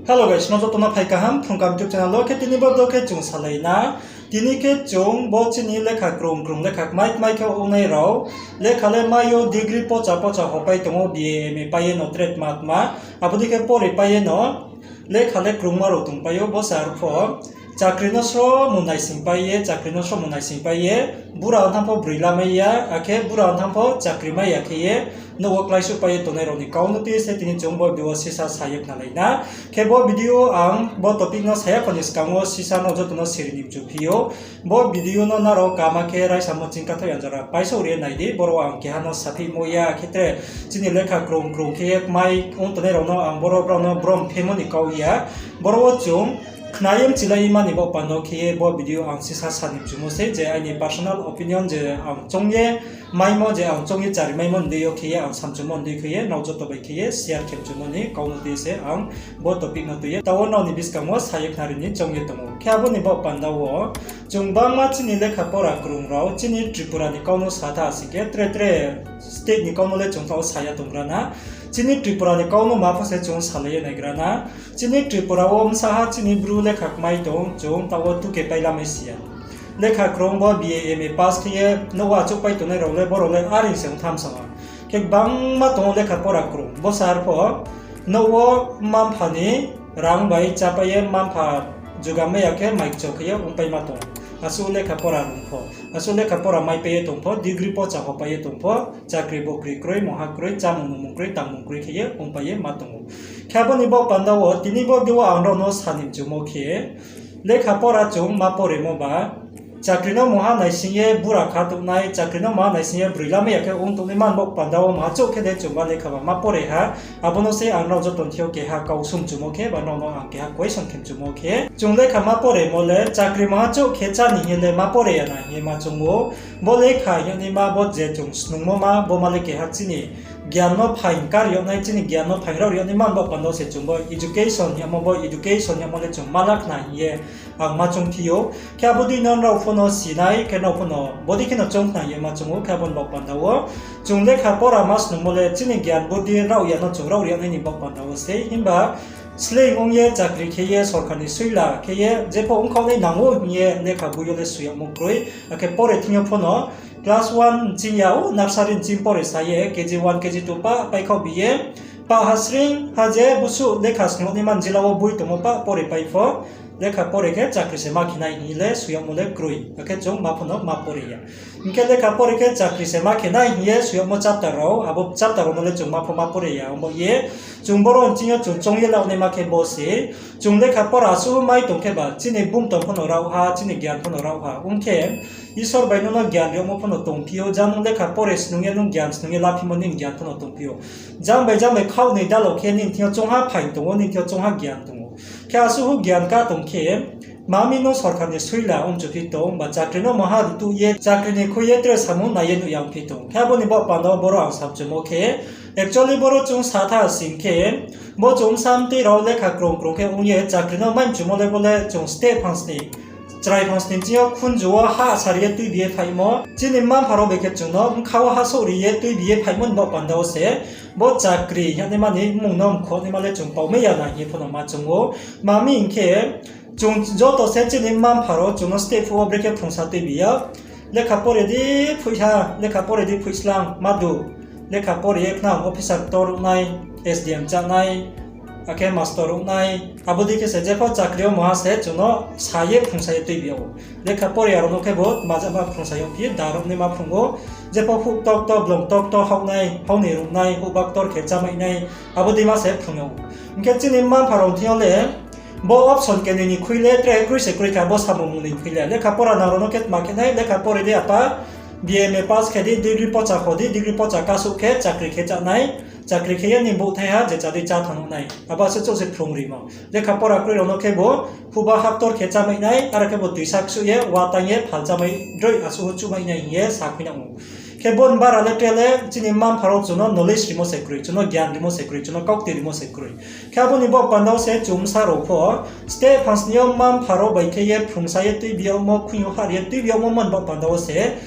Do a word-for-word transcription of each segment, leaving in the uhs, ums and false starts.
Hello guys, no joto no phai kaham Phrung Kaham YouTube channel wo. Khe tini bo video khe chung salai na. Tini khe chung bo chini lekha krung krung, lekha kmai kmai khe ongnai rao, lekha le mai yo degree pocha pocha hopai tong ou, B A M A pai ye no, tre tma tma, abo dei khe pore pai ye no, lekha le krungma rao tongpai ou, bo se arpho chakri no sro mung naising pai ye, chakri no sro mung naising pai ye, bura ong thanng pho broi lamai ya, akhe bura ong thanng pho chakri mai ya khe ye, nouh wo kláisuh pai ye tongnai rao ni kau no tui se tini chung bo video wo sisa sa ye khnalai na. Khe bo video ang bo topic no sa ya kho ni skang wo sisa no joto no siri ni mchu phi ou. Bo video no nrao kama khe raisamo chingkathaoh ya jora paisouh ri ye nai di, boro ang keha no saphimo ya, khe tre chini lekha krung krung khe ye kmai ong tongnai rao no ang boro brao no brom phemo ni kau ya. Boro wo chung khna ye mchilai mani baoh panda wo khe ye bo video ang sisa sa ni mchumo sei, je aini personal opinion je ang choung ye maimo, je ang choung ye chari maimo ni dei yo khe ye, ang samchumo ni dei khe ye, nrao joto bai khe ye share khe mchumo ni kau no tui se ang bo topic no tui ye taoh wo nrao ni buskang wo sa ye khnari ni choung ye tong ou. Khe abo ni baoh panda wo chung bangma chini lekha pora krung rao chini Tripura ni kau no sa tha sing khe tre tre state ni kau no le chung taoh wo sa ya tonggra na. Chini Tripura ni kau no ma pho se chung salai ye naigra na. Chini Tripura wo bsa ha chini Bru lekha kmai tong, chung taoh wo tuke pai lamai si ya. Lekha krung bo B A M A pass khe ye nouh wo achouhpai tongnai rao le, boro le aring se ong tham sa ha. Khe gbangma tong ou lekha pora krung, bo se arpho nouh wo mma-mpha ni rang bai chápai ye, mma-mpha jugamai ya khe mai kcho khe ye ongpaima tong ou. Asuh lekha pora rung pho, asuh lekha pora maipai ye tong pho, degree pocha hopai ye tong pho, chakri bokri kroi, mungha kroi, chámung nungmung kroi, tangmung kroi khe ye ongpai ye ma tong ou. Khe abo ni baoh panda wo tini bo video wo ang nrao no sa ni mchumo khe, lekha pora chung ma poremo ba, chakri no mungha naising ye bura kha tongnai, chakri no mungha naising ye broi lamai ya khe ong tongnai man baoh panda wo mungha chouh khe de chung ba lekha ba ma pore ha. Abo no se ang nrao joto ni thing yo keha kau sung mchumo khe, ba nrao no ang keha question khe mchumo khe, chung lekha ma poremo le chakri mungha chouh khe chá ni hing ye le ma pore ya na hing ye ma choung ou. Bo lekha hing ye naima bo je chung snungmo ma, bo ma le keha chini gian no phaing kar yag nai, chini gian no phaing rao yag nai man baoh panda wo se chung bo education hing yagmo, bo education hing yagmo le chung ma la khna hing ye ang ma choung phi ou. Khe abo dei no nrao pho no si nai, khe nrao pho no bodei khe no choung khna hing ye ma choung ou. Khe abo ni baoh panda wo chung lekha pora ma snungmo le chini gian budi rao ya no chung rao ri yag nai ni baoh panda wo sei. Himba sleing ong ye chakri khe ye sorkar ni suila khe ye jepho ongkhaoh nai nang ou hing ye lekha boi yo le soi yagmo kroi. Akhe pore thing yo pho no class one nching ya ou, nursery nching pore sa ye K G one, K G two pah paikhaoh bi ye, pah ha sring ha je busuh lekha snung yag nai man jila wo boi tongmo pah pore pai pho, lekha pore khe chakri se ma khe nai hing ye le soi yagmo le kroi. Akhe chung ma pho no ma pore ya. Hing khe lekha pore khe chakri se ma khe nai hing ye soi yagmo chapter rao, abo chapter rao no le chung ma pho ma pore ya. Ongbo ye chung boro nching yo chung choung ye la naima khe bo se, chung lekha pora asuh mai tong khe ba chini bung tong pho no rao ha, chini gian pho no rao ha. Ong khe Isor bai nung no gian ri yagmo pho no tongphi ou, ja nung lekha pore snung ye nung gian snung ye laphimo nini gian pho no tongphi ou. Jang bai jang bai khaoh noi dalo khe nini thing yo choungha phaing tong ou, nini thing yo choungha gian tong ou. Khe asuh gian ka tong khe, mami nung sorkar ni suila ongchuphi tong, ba chakri no mungha rutuh ye, chakri ni khui ye tre samung nai ye nuh ya ongphi tong. Khe abo ni baoh panda wo boro ang samchumo khe, actually boro chung sa tha sing khe, bo chung bsa mtui rao lekha krung krung khe ong ye chakri no mai mchumo le bo le chung state phangsni, chrai phangsni ching yo khunju wo ha sari ye tuibi ye phaimo. Chini mma-mpha rao bai khe chung no bkha wo ha souhri ye tuibi ye phaimo ni baoh panda wo se bo chakri hing yag naima ni mmung no mkhu naima le chung paomai ya na hing ye pho no ma choung ou. Mami hing khe, chung joto se chini mma-mpha rao chung no state phuh wo brekhe phrungsa tuibi ya. Lekha pore di phoih ha, lekha pore di phoih slang, madu. Lekha pore ye khnang officer ktor ong nai, S D M chá nai, akhe master ong nai. Abo dei khe se jepho chakri yo mungha se chung no sa ye phrungsa ye tuibi yag ou. Lekha pore ya rao no khe bo tma jama phrungsa yag phi, da rao naima phrung ou. Jepho houh ktor ktor, blong ktor ktor houh nai, houh ni rung nai, houhba ktor khe chámai nai, abo dei ma se phrung yag ou. Hing khe chini mma-mpha rao thing yo le bo option kenoi ni khui le tre kroi se kroi kha, bo samung mung ni khui le. Lekha pora nang rao no khe tma khe nai, lekha pore di apa, B M A pass khe di, degree pocha kho di, degree pocha kasuh khe chakri khe chá nai, chakri khe ye nini bouhthai ha je chá dei chá thanng nai. Abo se chouh se phrung rimo. Lekha pora kroi rao no khe bo houhba ha ktor khe chámai nai, aro khe bo tuisa ksuh ye, wa tang ye, phal chámai droi asuh ho chuhmai nai hing ye sa khui nang ou. Khe bo ni bara le tre le chini mma-mpha rao chung no knowledge rimo se kroi, chung no gian rimo se kroi, chung no kaukti rimo se kroi. Khe abo ni baoh panda wo se chung bsa rao pho state phangsni yo mma-mpha rao bai khe ye phrungsa ye tuibi yagmo, khuing yo hah ye tuibi yagmo man baoh panda wo se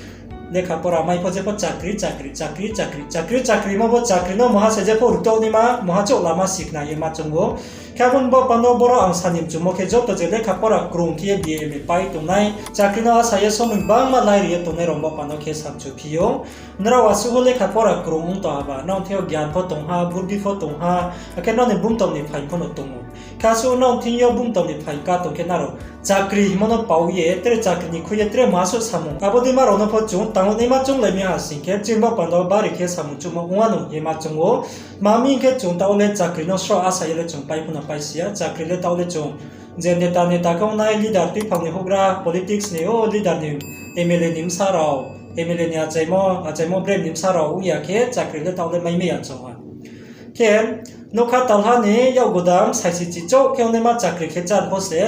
Lekha pora mai pho jepho chakri, chakri, chakri, chakri, chakri, chakri mo bo chakri no maha se jepho ruto naima, maha chouh lama sikna ye ma choung ou. Khe abo ni baoh panda wo boro ang sa ni mchumo khe joto je lekha pora krung khe ye B A M A pai tongnai, chakri no asa ye somoi gbangma lai ri ye tongnai rao baoh panda wo khe samchu phi ou. Nrao asuh wo lekha pora krung ong tong haba, nrao thing yo gyan pho tong ha, burdi pho tong ha, akhe nrao ni bumtom ni phaing pho no tong ou. Khe asuh nrao thing yo bumtom ni phaing ka tong khe nrao chakri hingmo no pao ye, tre chakri ni khui ye tre maha suh samung abo dei ma rao no pho chung tang naima chounglai mi ha sing khe, chini baoh panda wo bari khe samung chuhmo ong wanou hing ye ma choung ou. Tma mi hing khe chung taoh le chakri no sroh asa ye le chung pai pho no pai si ya, chakri le taoh le chung je neta neta khe ongnai leader tuiphang ni houhgra politics ni o leader ni M L A ni bsa rao, M L A ni achaimo, achaimo brem ni bsa rao ong ya khe chakri le taoh le mai mai ya chung ha. Khe nougkha talha ni yakgu dam saisi chi chouh khe ongnaima chakri khe chá pho se,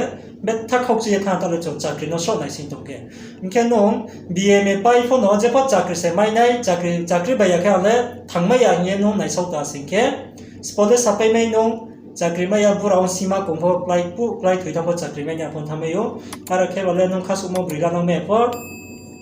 betha khaukchi ye thanng taoh le chung chakri no sroh naising tong khe. Hing khe nung B M A pai pho no jepho chakri se mai nai, chakri, chakri bai ya khe ang le thanngmai ya hing ye nung naisao ta sing khe, spo le sapai mai nung, chakri mai ya bura ong sima kong pho klái pu, klái thoi thanng pho chakri mai ni pho thanngmai ou. Aro khe ba le nung khasuhmo broi la nang mai pho,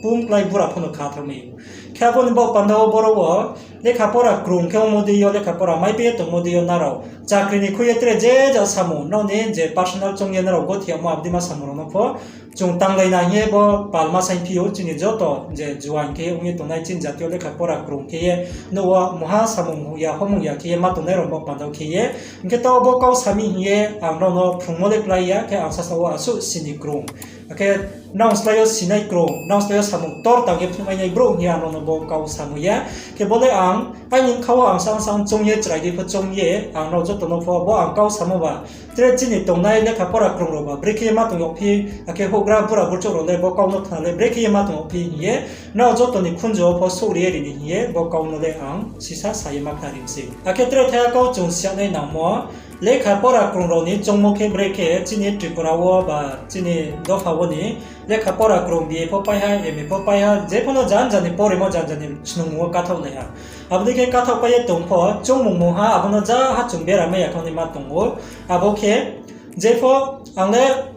pum klái bura pho no kha thanngmai ou. Khe abo ni baoh panda wo boro wo lekha pora krung khe ongmo dei yo, lekha pora mai pai ye tongmo dei yo nrao chakri ni khui ye tre je ja samung, nrao ni je personal choung ye nrao gothi yagmo abo dei ma samung rao no pho chung tanglai na hing ye bo palma saing phi ou chini joto je juaing khe ong ye tongnai chini jati yo lekha pora krung khe ye nouh wo maha samung ya, homung ya khe ye ma tongnai rao baoh panda wo khe ye. Hing khe taoh bo kau sa mi hing ye ang nrao no phrungmo le klái ya, khe ang sasa wo asuh sini krung. Akhe nrao slái yo sinai krung, nrao slái yo samung ktor tang ye phnuhmai nai brouh hing ye ang nrao no bo kau samo ya. Khe bo le ang, aini bkha wo ang sang sang choung ye chrai dei pho choung ye, ang nrao joto no pho bo ang kau samo ba, tre chini tongnai lekha pora krung rao ba brekhe ye ma tong yagphi, akhe houhgra bura burchouh rao le bo kau no khna le brekhe ye ma tong yagphi hing ye, nrao joto ni khunju wo pho souhri ye ri ni hing ye bo kau no le ang sisa sa ye ma khna ri mi sei. Akhe tre thaiha kau chung si yag nai nangmo, lekha pora krung rao ni choungmo khe brekhe chini Tripura wo ba chini dopha wo ni lekha pora krung B A pho pai ha, M A pho pai ha, jepho no janja ni porimo janja ni snungmung wo kathaoh nai ha. Abo dei khe kathaoh pai ye tong pho, choungmung mungha abo no ja ha chung bera mai ya khe naima tong ou. Abo khe jepho ang le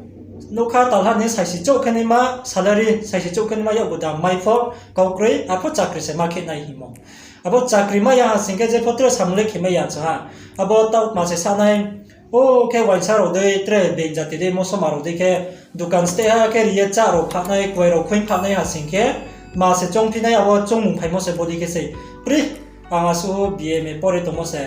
nougkha talha ni saisi chouh khe naima salary, saisi chouh khe naima yakgu dam mai pho, kau kroi, arpho chakri se ma khe nai hingmo. Abo chakri mai ya ha sing khe jepho tre samung le khe mai ya cha ha. Abo taoh tma se sa nai, o khe uaingsa rao dei tre being jati dei mosoma rao dei khe dukan steh ha khe ri ye chá rao phahnai, kuai rao khuing phahnai ha sing khe, tma se choungphi nai abo choungmung phaimo se bo dei khe sei. Pri, ang asuh B M A pori tongmo se,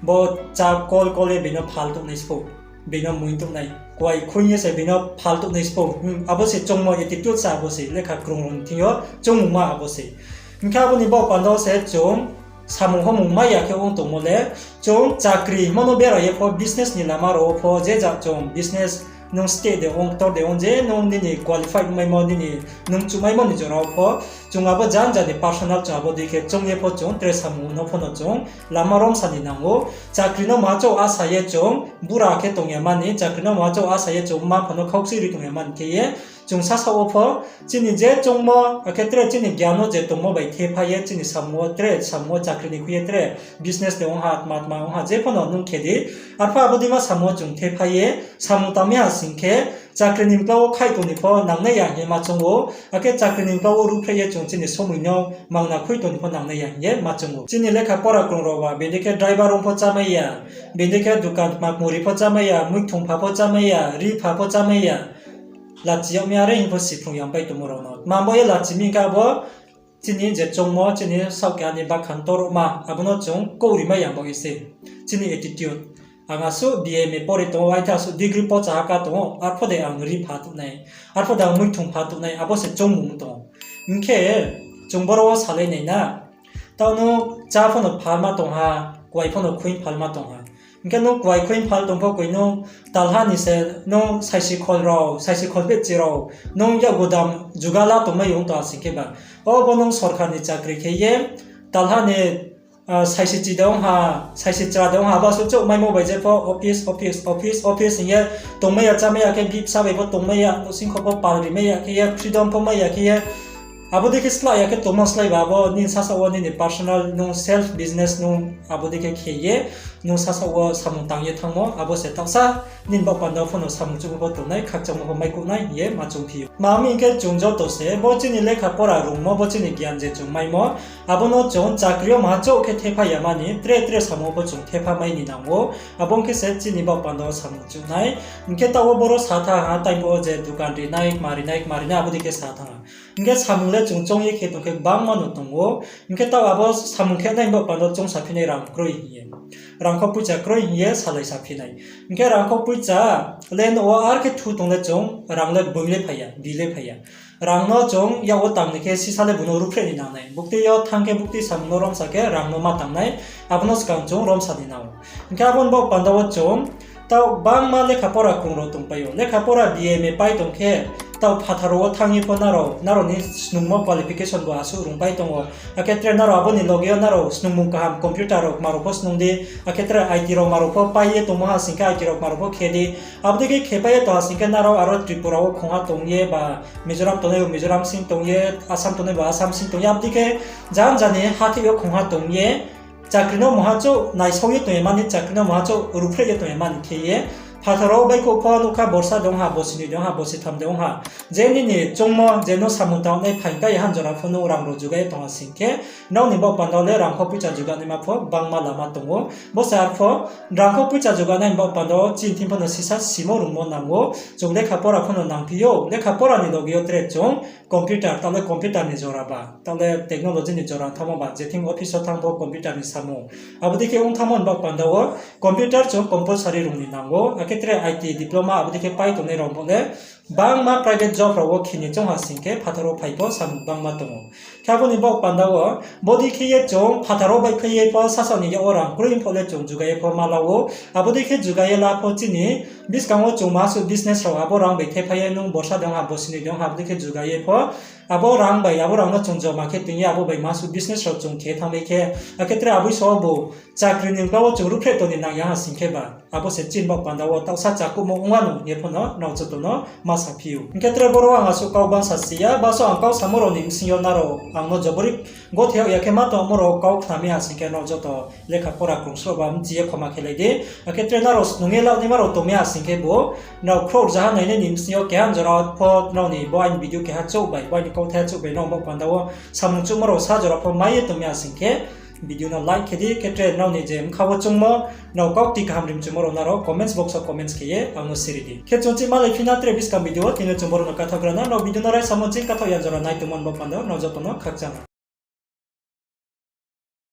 bo chá kol kol ye being no phal touhnai sbo, being no mui touhnai, kuai khuing ye se being no phal touhnai sbo, abo se choungmo attitude sa abo se lekha krung rao ni thing yo choungmungma abo se. Hing khe abo ni baoh panda wo se chung samung homung mai ya khe ong tongmo le, chung chakri hingmo no bera ye pho business ni lama rao wo pho je ja chung business nung steh de ong, ktor de ong je nung nini qualified ongmaimo, nini nung chuhmaimo ni jora wo pho, chung abo janja ni personal chung abo dei khe choung ye pho chung tre samung no pho no chung lama romsa ni nang ou. Chakri no maha chouh asa ye chung bura khe tong ya mani, chakri no maha chouh asa ye chung mma-mpha no khaukchi ri tong ya mani khe ye, chung sasaoh wo pho chini je choungmo, akhe tre chini gyan no je tongmo bai thepha ye chini samung wo tre, samung wo chakri ni khui ye tre, business de ong ha, tma tma ong ha, jepho no nung khe di. Arpho abo dei ma samung wo chung thepha ye samung tang mi ha sing khe, chakri ni mkla wo khaih tong ni pho nangnai ya hing ye ma choung ou, akhe chakri ni mkla wo ruhphreh ye chung chini somoi no mangna khui tong ni pho nangnai ya hing ye ma choung ou. Chini lekha pora krung rao ba, being dei khe driver ong pho chámai ya, being dei khe dukan tma kmuri pho chámai ya, muithung pha pho chámai ya, ri pha pho chámai ya. Lachi yag mi are hing pho siphrung yangpai tongmo rao no. Tma bo ye lachi mi hing khe abo chini je choungmo, chini saohkeha ni bakhan torohma, abo no chung kouhri mai ya baoh ye se. Chini attitude. Ang asuh B M A pori tong ou, aithe asuh degree pocha ha ka tong ou, arpho de ang ri pha tuh nai, arpho de ang muithung pha tuh nai, abo se choungmung tong ou. Hing khe chung boro wo salai nai na. Taoh nung chá pho no phalma tong ha, kuai pho no khuing phalma tong ha. Hing khe nung kuai khuing phal tong pho koi nung talha ni se nung saisi khol rao, saisi khol bchi rao, nung yakgu dam juga la tongmai ong tong ha sing khe ba, o bo nung sorkar ni chakri khe ye talha ni, saisi chi de ong ha, saisi chra de ong ha, abo asuh chouh maimo bai je pho office, office, office, office hing ye tongmai ya chámai ya khe bihbsa bai pho tongmai ya, nouhsingkho pho pal rimai ya khe ye, freedom pho mai ya khe ye, Abo dei khe slah ya khe tongmo slái ba abo nini sasaoh wo nini personal nung self business nung abo dei khe khe ye nung sasaoh wo samung tang ye thanngmo, abo se taohsa nini baoh panda pho no samung chuhmo pho tongnai, khakchangmo pho mai kuh nai hing ye ma chung phi ou. Tma hing khe chung joto se bo chini lekha pora rungmo, bo chini gian je chung maimo, abo no chung chakri yo maha chouh khe thepha ya mani, tre tre samung pho chung thepha mai ni nang ou. Abo ong khe se chini baoh panda wo samung chuh nai. Hing khe taoh wo boro sa thanng ha, tai bo je dukan ri nai, kma ri nai, kma ri nai, abo dei khe sa thanng ha. Hing khe samung le chung choung ye khe tong khe gbangma no tong ou. Hing khe taoh abo samung khe nai baoh panda wo choung saphi nai rang kroi hing ye. Rangkho poicha kroi hing ye salai saphi nai. Hing khe rangkho poicha le nouh wo ar khe thu tong le chung rang le boi le phai ya, bi le phai ya. Rang no chung yak wo tang ni khe sisa le bung no ruhphreh ni nang nai. Buktui yo thanng khe buktui samung no romsa khe rang no ma tang nai. Abo no skang chung romsa ni nang ou. Hing khe abo ni baoh panda wo chung taoh gbangma lekha pora krung rao tongpai ou. Lekha pora B A M A pai tong khe, taoh phathar rao wo thanng ye pho nrao, nrao ni snungmo qualification bo asuh rungpai tong ou. Akhe tre nrao abo ni loge yo nrao snungmung kaham computer rao kma rao pho snung di, akhe tre I T rao kma rao pho pai ye tongmo ha sing khe I T rao kma rao pho khe di. Abo dei khe khepai ye tong ha sing khe nrao aro Tripura wo khongha tong ye ba Mizoram tongnai bo Mizoram sing tong ye, Assam tongnai bo Assam sing tong ye, abo dei khe janja ni hathái yo khongha tong ye, chakri no maha chouh naisao ye tong ya mani, chakri no maha chouh ruhphreh ye tong ya mani khe ye, phathar rao wo baihkhouh pho nuh kha, borsa de ong ha, bosi ni de ong ha, bosi tham de ong ha. Je nini choungmo, je no samung tang nai phaing kai ha jora pho nung rang rao jugai ye tong ha sing khe, nrao ni baoh panda wo le rangkho poicha juga naima pho gbangma lama tong ou. Bo se arpho rangkho poicha juga nai ni baoh panda wo chini thing pho no sisa simo rungmo nang ou. Chung lekha pora pho no nangphi ou, lekha pora ni loge yo tre chung computer, taoh le computer ni jora ba, taoh le technology ni jora thanngmo ba, je thing office wo thanng pho computer ni samung. Abo dei khe ong thanngmo ni baoh panda wo computer chung compulsory rung ni nang ou. Akhe tre I T diploma abo dei khe pai tongnai rao bo le gbangma private job rao wo khe ni choung ha sing khe phathar wo phai pho samung gbangma tong ou. Khe abo ni baoh panda wo, bo dei khe ye chung phathar wo baihphai ye pho sasaoh ni yak wo rang kroi pho le chung jugai ye pho ma la ou. Abo dei khe jugai ye la pho chini buskang wo chung masuh business rao abo rang bai thephai ye nung borsa de ong ha, bosi ni de ong ha, abo dei khe jugai ye pho abo rang bai, abo rang no chung joma khe toing ye abo bai masuh business rao chung khe thanng bai khe, akhe tre aboi so wo bo chakri ni bkla wo chung ruhphreh tong ni nang ya ha sing khe ba, abo se chini baoh panda wo taohsa chakuhmo ong wanou hing ye pho no nrao joto no ma saphi ou. Hing khe tre boro ang asuh kau bangsa si ya, baso ang kau samo rao ni bsing yo nrao ang no jobori gothe yag ya khe ma tongmo rao kau khna mi ha sing khe nrao joto lekha pora krung sroh ba mchi ye khoma khe lai di. Akhe tre nrao snung ye la naima rao tong mi ha sing khe bo nrao khrouh rzaha nainai ni bsing yo keha jora pho nrao ni bo aini video keha chouh bai, bo aini kauthai chouh bai nrao baoh panda wo samung chuhmo rao sa jora pho mai ye tong mi ha sing khe video no like khe di, khe tre nrao ni je bkha wo choungmo, nrao kaukti kaham rimchumo rao nrao comments box wo comments khe ye ang no siri di. Khe chung chih malai phi na tre buskang video wo, tini chung boro no kathaoh gra na, nrao video no raisamo ching kathaoh ya jora nai tongmo ni baoh panda wo nrao joto no khakchang ha.